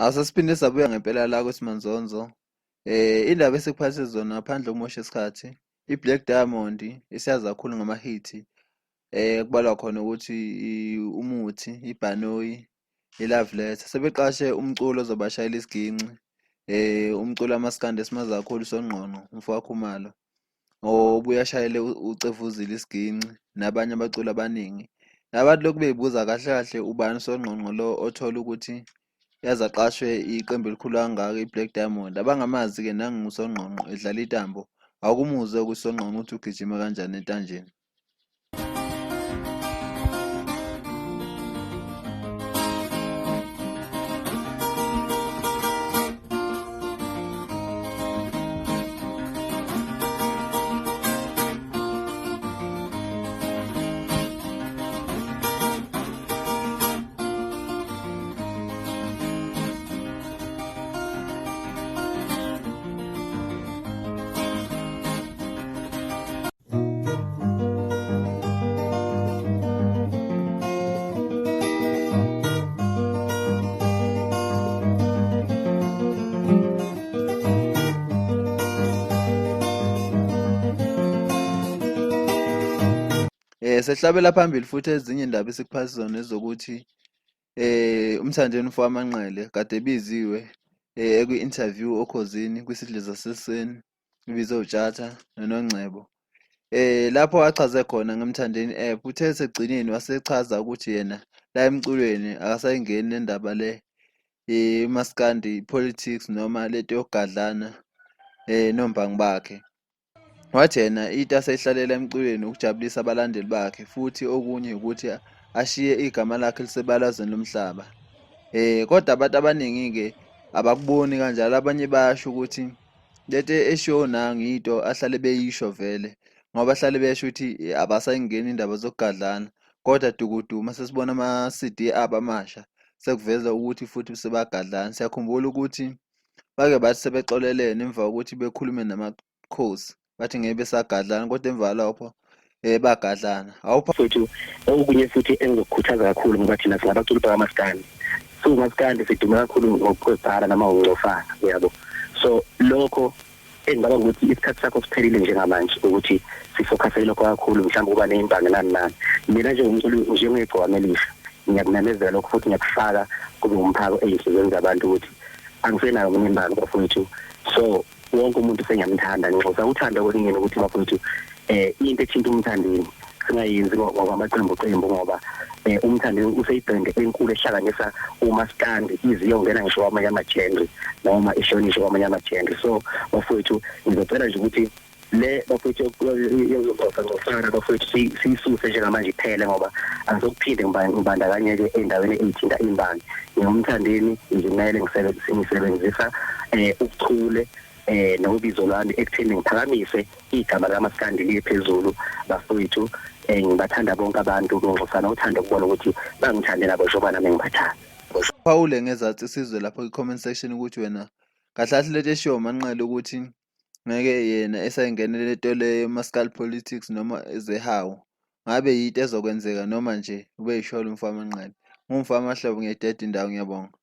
Asesiphinde sabuya ngempela la kwesimanzonzo. Indaba esikuphathe zona ngaphandle kokumosha isikhathi, i-Black Diamond isiyazi kakhulu ngamahithi. Kubalwa khona ukuthi umuthi, ibhanoyi, i-Love Letter. Sebeqashe umculo ozobashayela isiginci, umculo kamaskandi esimazi kakhulu uSongqongqo, umfokaKhumalo. Obuye ashayele uCevuzile isiginci nabanye abaculi abaningi. Abantu lokhu beyibuza kahle kahle ubani uSongqongqo lo othola ukuthi yaze aqashwe iqembu elikhulu kangaka i-Black Diamond. Abangamazi-ke nangu uSongqongqo edlala itambo. Awukumuzwe kuSongqongqo ukuthi ugijima kanjani entanjeni. Sehlabela phambili futhi ezinye indaba esikuphathi zona ezokuthi uMthandeni umfo waManqele kade ebiziwe ekwi-interview oKhozini kwisidlo sasekuseni ibizwe uTshatha noNongcebo. Lapho achaze khona ngeMthandeni app uthe esekugcineni wasechaza ukuthi yena la emculweni akasayingeni le ndaba le imaskandi politics noma lento yokugadlana nombangi bakhe. Wathi yena into aseyihlalela emculweni ukujabulisa abalandeli bakhe futhi okunye ukuthi ashiye igama lakhe lisebalazweni lomhlaba. Kodwa abantu abaningi-ke abakuboni kanjalo abanye bayasho ukuthi lento eshiwo nangu into ahlale beyisho vele ngoba ahlale besho ukuthi abasayingeni indaba zokugadlana kodwa dukudu uma sesibona ama-CD abo amasha sekuveza ukuthi futhi sebagadlana. Siyakhumbula ukuthi bake bathi sebexolelene emva kokuthi bekhulume namakhosi bathi ngeke besagadlana kodwa emva kwalokho bagadlana. Awupha Mfowethu, okunye futhi engizokukhuthaza kakhulu ngoba thina singabaculi bakamaskandi. Siwumaskandi sidume kakhulu ngokuqwebhala noma ngokuncofana, uyabo. So lokho engicabanga ukuthi isikhathi sakho siphelile njengamanje ukuthi sifokhase lokho kakhulu mhlawumbe kuba ney'mbangi nani nani. Mina njengomculi njengegcokama elisha ngiyakumemezela lokho futhi ngiyakufaka kube umphako ey'nhliziyweni zabantu ukuthi angisenayo mina imbangi bafowethu. So wonke umuntu sengiyamthanda nginxusa uthando kweningi ukuthi bafowethu into ethinta umthandeni singayenzi ngokwamaqembu qembu ngoba umthandeni useyibhende enkulu ehlanganisa umaskandi iziyongena ngisho kwamanye ama-genre noma ihlonishwe kwamanye ama-genre. So bafowethu ngizocela nje ukuthi le bafowethu yokucofa ncofana bafowethu siyisuse njengamanje iphele ngoba angizokuphinde ngibandakanyeke endaweni eyithinta imbangi. Ngingumthandeni ngizimele ngisebenzisa ubuchule nobizo lwami ekutheni ngiphakamise igama likaMaskandi liye phezulu bafowethu. Ngibathanda bonke abantu nginxusana uthando kubona ukuthi bangithande nabo njengoba nami ngibathanda. Phawule ngezansi sizwe lapho kwi-comment section ukuthi wena kahle kahle lento eshiwo uManqele ukuthi ngeke yena esayingenele lento le maskal politics noma ezehawu ngabe yinto ezokwenzeka noma nje ubeyisholo umfo waManqele. Ngumfo wamaHlobo ngiyayideda indawo ngiyabonga.